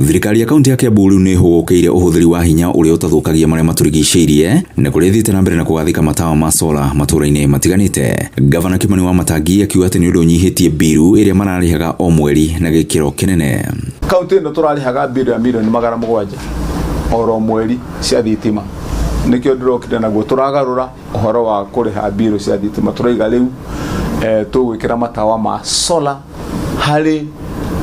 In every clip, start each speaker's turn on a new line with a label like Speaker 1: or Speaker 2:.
Speaker 1: Thirikari ya kaunti ya Kiambu rĩu nĩ ĩhũgũkĩire ũhũthĩri wa hinya ũrĩa ũtathũkagia marĩa matũrigicĩirie na kũrĩa ĩthiĩte na mbere na kũgathĩka matawa ma sola matũũra-inĩ matiganĩte. Gavana Kimani Wamatangi akiuga atĩ nĩ ũndũ ũnyihĩtie mbiru ĩrĩa mararĩhaga o mweri na gĩkĩro kĩnene.
Speaker 2: Kaunti ĩno tũrarĩhaga mbiru ya mirioni 700 oro mweri cia thitima. Nĩkĩo ndĩrokire naguo tũragarũra ũhoro wa kũrĩha mbiru cia thitima. Tũraiga rĩu tũgwĩkĩra matawa ma solar harĩ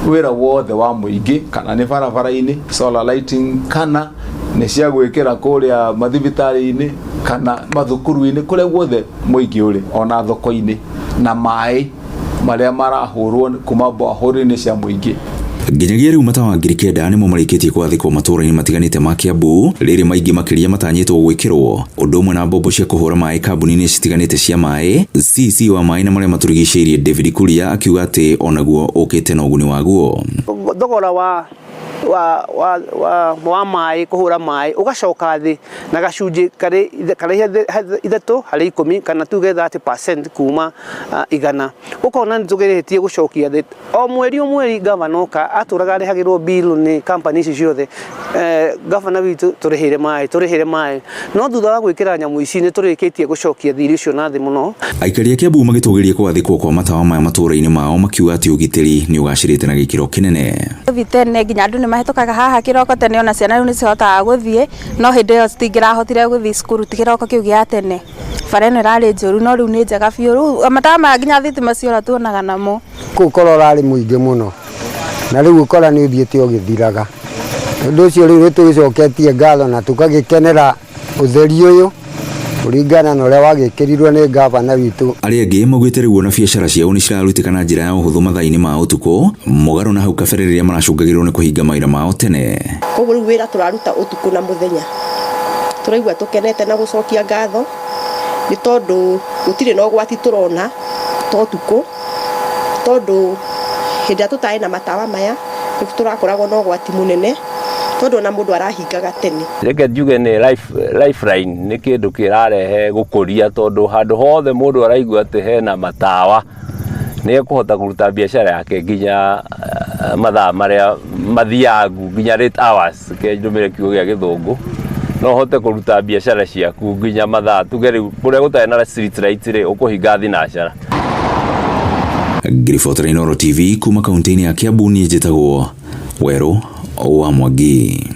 Speaker 2: wĩra wothe wa mũingĩ, kana nĩ barabara-inĩ solar lighting, kana nĩ cia gwĩkĩra kũrĩa mathibitarĩ-inĩ kana mathukuru-inĩ, kũrĩa guothe mũingĩ ũrĩ, ona thoko-inĩ, na maĩ marĩa marahũrwo kuma borehole-inĩ cia mũingĩ.
Speaker 1: Nginyagia rĩu matawa 9,000 nĩmo marĩkĩtie kũgathĩkwo matũũra-inĩ matiganĩte ma Kiambu, rĩrĩ maingĩ makĩria matanyĩtwo gwĩkĩrwo, ũndũ ũmwe na mbombo cia kũhũra maĩ kambuni-inĩ citiganĩte cia maĩ. CC wa maĩ na marĩa matũrigicĩirie David Kuria akiuga atĩ onaguo ũkĩte na ũguni waguo.
Speaker 3: Thogora wa maĩ, kũhũra maĩ, ũgacoka thĩ na gacunjĩ karĩ 3 harĩ 10, kana tuge 30% kuma 100. Ũkona nĩ tũgeretie gũcokia thĩ o mweri o mweri. Gavana oka atũraga arĩhagĩrwo bill nĩ company ici ciothe, gavana witũ, tũrĩhĩre maĩ, tũrĩhĩre maĩ, no thutha wa gwĩkĩra nyamũ ici nĩ tũrĩkĩtie gũcokia thirĩ ũcio na thĩ mũno.
Speaker 1: Aikari a Kiambu magĩtũgĩria kũgathĩkwo kwa matawa maya matũũra-inĩ mao, makiuga atĩ ũgitĩri nĩ ũgacĩrĩte na gĩkĩro kĩnene.
Speaker 4: Gũthiĩ tene nginya andũ nĩ mahĩtũkaga haha kĩroko tene, ona ciana rĩu nĩ cihotaga gũthiĩ, no hĩndĩ ĩyo citingĩrahotire gũthiĩ cukuru ti kĩroko kĩu gĩa tene. Bara ĩno ĩrarĩ njũru, no rĩu nĩ njega biũ. Rĩu matawa maya nginya thitima ciora tuonaga namo.
Speaker 5: Kũu ũkora ũrarĩ mũingĩ mũno, na rĩu ũkora nĩ ũthiĩte ũgĩthiraga. Ũndũ ũcio rĩu nĩ tũgĩcoketie ngatho na tũgagĩkenera ũtheri ũyũ kũringana na ũrĩa wagĩkĩrirwo nĩ gavana witũ.
Speaker 1: Arĩa angĩ maugĩte rĩu ona biacara ciao nĩ cirarutĩka na njĩra ya ũhũthũ mathaa-inĩ ma ũtukũ, mũgarũ na hau kabere rĩrĩa maracũngagĩrĩrwo nĩ kũhinga mawĩra mao tene.
Speaker 6: Koguo rĩu wĩra tũraruta ũtukũ na mũthenya, tũraigua tũkenete na gũcokia ngatho nĩ tondũ gũtirĩ na ũgwati tũrona ta ũtukũ, tondũ hĩndĩ ĩrĩa tũtarĩ na matawa maya nĩ tũrakoragwo na ũgwati mũnene, tondũ ona mũndũ arahingaga tene.
Speaker 7: Reke njuge nĩ lifeline, nĩ kĩndũ kĩrarehe gũkũria, tondũ handũ hothe mũndũ araigua atĩ hena matawa nĩ ekũhota kũruta biacara yake nginya mathaa marĩa mathiangu, nginya late hours. Ke ndũmĩre kiugo gĩa Gĩthũngũ, no ũhote kũruta biacara ciaku nginya mathaa tuge rĩu kũrĩa gũtarĩ na street light rĩ, ũkũhinga thinacara.
Speaker 1: Ngiribotera Inooro TV kuma kaunti-inĩ ya Kiambu, niĩ njĩtagwo Werũ wa Mwangi.